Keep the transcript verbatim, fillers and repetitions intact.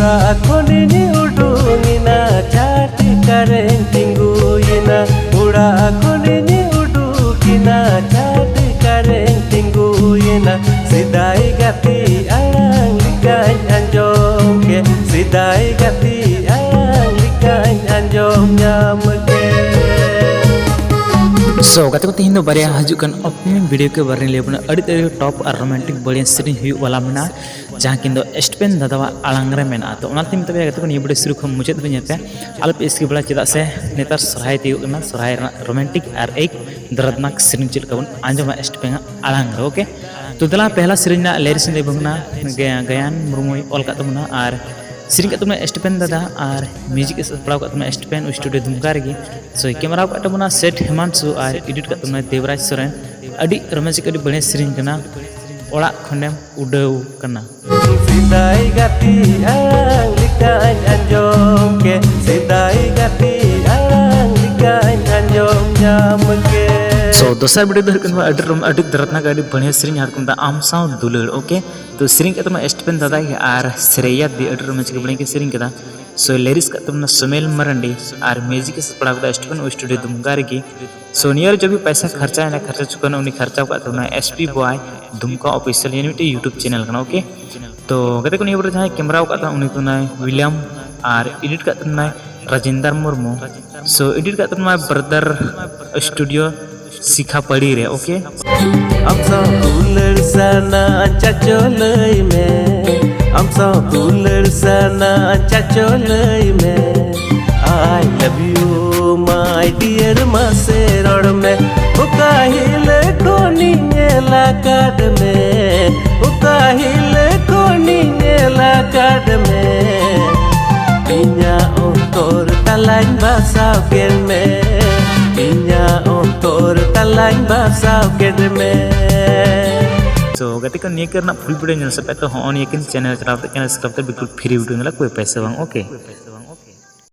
ᱚᱲᱟᱜ ᱠᱷᱚᱱᱤᱧ ᱩᱰᱩᱝᱮᱱᱟ, ᱪᱷᱟᱴᱠᱟᱨᱮᱧ ᱛᱤᱸᱜᱩᱭᱮᱱᱟ᱾ ᱚᱲᱟᱜ ᱠᱷᱚᱱᱤᱧ ᱩᱰᱩᱠᱮᱱᱟ, ᱪᱷᱟᱴᱠᱟᱨᱮᱧ ᱛᱤᱸᱜᱩᱭᱮᱱᱟ᱾ ᱥᱮᱫᱟᱭ ᱜᱟᱛᱮ ᱟᱲᱟᱝ ᱞᱮᱠᱟᱧ ᱟᱸᱡᱚᱢ ᱠᱮᱫ, ᱥᱮᱫᱟᱭ ᱜᱟᱛᱮ ᱟᱲᱟᱝ ᱞᱮᱠᱟᱧ ᱟᱸᱡᱚᱢ ᱧᱟᱢ ᱠᱮᱫ᱾ So ᱜᱟᱛᱮ ᱠᱚ, ᱛᱮᱦᱮᱧ ᱫᱚ ᱵᱟᱨᱭᱟ ᱦᱤᱡᱩᱜ ᱠᱟᱱ upcoming video ᱠᱚ ᱵᱟᱨᱮ ᱞᱟᱹᱭ ᱵᱚᱱᱟ᱾ ᱟᱹᱰᱤ ᱟᱹᱰᱤ top ᱟᱨ romantic ᱵᱟᱹᱲᱤᱡ ᱥᱮᱨᱮᱧ ᱦᱩᱭᱩᱜ ᱵᱟᱞᱟ ᱢᱮᱱᱟᱜᱼᱟ, ᱡᱟᱦᱟᱸ ᱠᱤᱱ ᱫᱚ ᱮᱥᱴᱯᱮᱱ ᱫᱟᱫᱟᱣᱟᱜ ᱟᱲᱟᱝ ᱨᱮ ᱢᱮᱱᱟᱜᱼᱟ᱾ ᱛᱚ ᱚᱱᱟᱛᱮᱧ ᱢᱮᱛᱟ ᱯᱮᱭᱟ ᱜᱟᱛᱮ ᱠᱚ, ᱱᱤᱭᱟᱹ video ᱥᱩᱨᱩ ᱠᱷᱚᱱ ᱢᱩᱪᱟᱹᱫ ᱫᱷᱟᱹᱵᱤᱡ ᱧᱮᱞ ᱯᱮ, ᱟᱞᱚᱯᱮ skip ᱵᱟᱲᱟ, ᱪᱮᱫᱟᱜ ᱥᱮ ᱱᱮᱛᱟᱨ ᱥᱚᱨᱦᱟᱭ ᱛᱤᱭᱳᱜ ᱠᱟᱱᱟ, ᱥᱚᱨᱦᱟᱭ ᱨᱮᱱᱟᱜ romantic ᱟᱨ ᱮᱠ ᱫᱚᱨᱫᱽᱱᱟᱠ ᱥᱮᱨᱮᱧ ᱪᱮᱫ ᱞᱮᱠᱟ ᱵᱚᱱ ᱟᱸᱡᱚᱢᱟ ᱮᱥᱴᱯᱮᱱᱟᱜ ᱟᱲᱟᱝ ᱨᱮ᱾ ᱳᱠᱮ, ᱛᱚ ᱫᱮᱞᱟ ᱯᱮᱦᱞᱟ ᱥᱮᱨᱮᱧ ᱨᱮᱱᱟᱜ lyrics ᱤᱧ ᱞᱟᱹᱭ ᱟᱵᱚᱱ ᱠᱟᱱᱟ, ᱜᱟᱭᱟᱱ ᱢᱩᱨᱢᱩᱭ ᱚᱞ ᱠᱟᱜ ᱛᱟᱵᱚᱱᱟ ᱟᱨ ᱥᱮᱨᱮᱧ ᱠᱟᱜ ᱛᱟᱵᱚᱱᱟ ᱮᱥᱴᱯᱮᱱ ᱫᱟᱫᱟ ᱟᱨ music ᱮ ᱥᱟᱯᱲᱟᱣ ᱠᱟᱜ ᱛᱟᱵᱚᱱᱟ ᱮᱥᱴᱯᱮᱱ studio ᱫᱩᱢᱠᱟ ᱨᱮᱜᱮ᱾ So ᱠᱮᱢᱮᱨᱟ ᱠᱟᱜ ᱛᱟᱵᱚᱱᱟ ᱥᱮᱴ ᱦᱮᱢᱟᱱᱥᱩ ᱟᱨ edit ᱠᱟᱜ ᱛᱟᱵᱚᱱᱟ ᱫᱮᱵᱽᱨᱟᱡᱽ ᱥᱚᱨᱮᱱ᱾ ᱟᱹᱰᱤ romantic, ᱟᱹᱰᱤ ᱵᱟᱹᱲᱤᱡ ᱥᱮᱨᱮᱧ ᱠᱟᱱᱟ, ᱚᱲᱟᱜ ᱠᱷᱚᱱᱮᱢ ᱩᱰᱟᱹᱣ ᱠᱟᱱᱟ᱾ ᱥᱮᱫᱟᱭ ᱜᱟᱛᱮ ᱟᱲᱟᱝ ᱞᱮᱠᱟᱧ ᱟᱸᱡᱚᱢ ᱠᱮᱫ, ᱥᱮᱫᱟᱭ ᱜᱟᱛᱮ ᱟᱲᱟᱝ ᱞᱮᱠᱟᱧ ᱟᱸᱡᱚᱢ ᱧᱟᱢ ᱠᱮᱫ᱾ So ᱫᱚᱥᱟᱨ video ᱫᱚ ᱦᱩᱭᱩᱜ ᱠᱟᱱᱟ ᱟᱹᱰᱤ ᱨᱚᱢ-, ᱟᱹᱰᱤ ᱫᱚᱨᱫᱽᱱᱟᱠ, ᱟᱹᱰᱤ ᱵᱟᱹᱲᱤᱡ ᱥᱮᱨᱮᱧ, ᱟᱨ ᱠᱚ ᱢᱮᱛᱟᱜᱼᱟ ᱟᱢ ᱥᱟᱶ ᱫᱩᱞᱟᱹᱲ᱾ ᱳᱠᱮ, ᱛᱚ ᱥᱮᱨᱮᱧ ᱠᱟᱜ ᱛᱟᱵᱚᱱᱟ ᱮᱥᱴᱯᱮᱱ ᱫᱟᱫᱟ ᱜᱮ ᱟᱨ ᱥᱨᱮᱭᱟ ᱫᱮ, ᱟᱹᱰᱤ romantic ᱵᱟᱹᱲᱤᱡ ᱜᱮ ᱥᱮᱨᱮᱧ ᱠᱟᱫᱟ᱾ So lyrics ᱠᱟᱜ ᱛᱟᱵᱚᱱᱟ ᱥᱳᱢᱮᱞ ᱢᱟᱨᱟᱱᱰᱤ ᱟᱨ music ᱮ ᱥᱟᱯᱲᱟᱣ ᱠᱟᱫᱟ ᱮᱥᱴᱯᱮᱱ studio ᱫᱩᱢᱠᱟ ᱨᱮᱜᱮ᱾ So ᱱᱤᱭᱟᱹ ᱨᱮ ᱡᱚᱵᱤ ᱯᱟᱭᱥᱟ ᱠᱷᱟᱨᱪᱟ ᱮᱱᱟ, ᱠᱷᱟᱨᱪᱟ ᱪᱩᱠᱟᱹᱱᱟ, ᱩᱱᱤ ᱠᱷᱟᱨᱪᱟᱣ ᱠᱟᱜ ᱛᱟᱵᱚᱱᱟ S P Boy ᱫᱩᱢᱠᱟ official, ᱱᱤᱭᱟᱹ ᱢᱤᱫᱴᱮᱡ YouTube channel ᱠᱟᱱᱟ᱾ ᱳᱠᱮ, ᱛᱚ ᱜᱟᱛᱮ ᱠᱚ, ᱱᱤᱭᱟᱹ ᱵᱟᱨ ᱡᱟᱦᱟᱸᱭ ᱠᱮᱢᱮᱨᱟᱣ ᱠᱟᱜ ᱛᱟᱵᱚᱱᱟ ᱩᱱᱤ ᱠᱟᱱᱟᱭ ᱩᱭᱞᱤᱭᱟᱢ ᱟᱨ edit ᱠᱟᱜ ᱛᱟᱵᱚᱱᱟᱭ ᱨᱟᱡᱮᱱᱫᱟᱨ ᱢᱩᱨᱢᱩ᱾ So edit ᱠᱟᱜ ᱛᱟᱵᱚᱱᱟ brother studio ᱥᱤᱠᱷᱟᱯᱟᱲᱤ ᱨᱮ᱾ ᱳᱠᱮ, ᱟᱢ ᱥᱟᱶ ᱫᱩᱞᱟᱹᱲ ᱥᱟᱱᱟ ᱪᱟᱪᱳ ᱞᱟᱹᱭ ᱢᱮ, ᱟᱢ ᱥᱟᱶ ᱫᱩᱞᱟᱹᱲ ᱥᱟᱱᱟ ᱪᱟᱪᱳ ᱞᱟᱹᱭ ᱢᱮ, I love you my dear ᱢᱟᱥᱮ ᱨᱚᱲ ᱢᱮ᱾ ᱚᱠᱟ ᱦᱤᱞᱳᱜ ᱠᱷᱚᱱᱤᱧ ᱧᱮᱞ ᱟᱠᱟᱫ ᱢᱮ, ᱚᱠᱟ ᱦᱤᱞᱳᱜ ᱠᱷᱚᱱᱤᱧ ᱧᱮᱞ ᱟᱠᱟᱫ ᱢᱮ, ᱤᱧᱟᱹᱜ ᱚᱱᱛᱚᱨ ᱛᱟᱞᱟᱧ ᱵᱟᱥᱟᱣ ᱠᱮᱫ ᱢᱮ, ᱤᱧᱟᱹᱜ ᱚᱱᱛᱚᱨ ᱛᱟᱞᱟᱧ ᱵᱟᱥᱟᱣ ᱠᱮᱫ ᱢᱮ᱾ So ᱜᱟᱛᱮ ᱠᱚ, ᱱᱤᱭᱟᱹ ᱠᱚ ᱨᱮᱱᱟᱜ full video ᱧᱮᱞ ᱥᱟᱯᱮ ᱛᱚ, ᱦᱚᱸᱜᱼᱚ ᱱᱤᱭᱟᱹ ᱠᱤᱱ channel ᱪᱟᱞᱟᱣ ᱠᱟᱛᱮ channel subscribe ᱛᱮ ᱵᱤᱞᱠᱩᱞ free video ᱧᱮᱞᱟ, ᱠᱳᱭ ᱯᱚᱭᱥᱟ ᱵᱟᱝ᱾ ᱳᱠᱮ,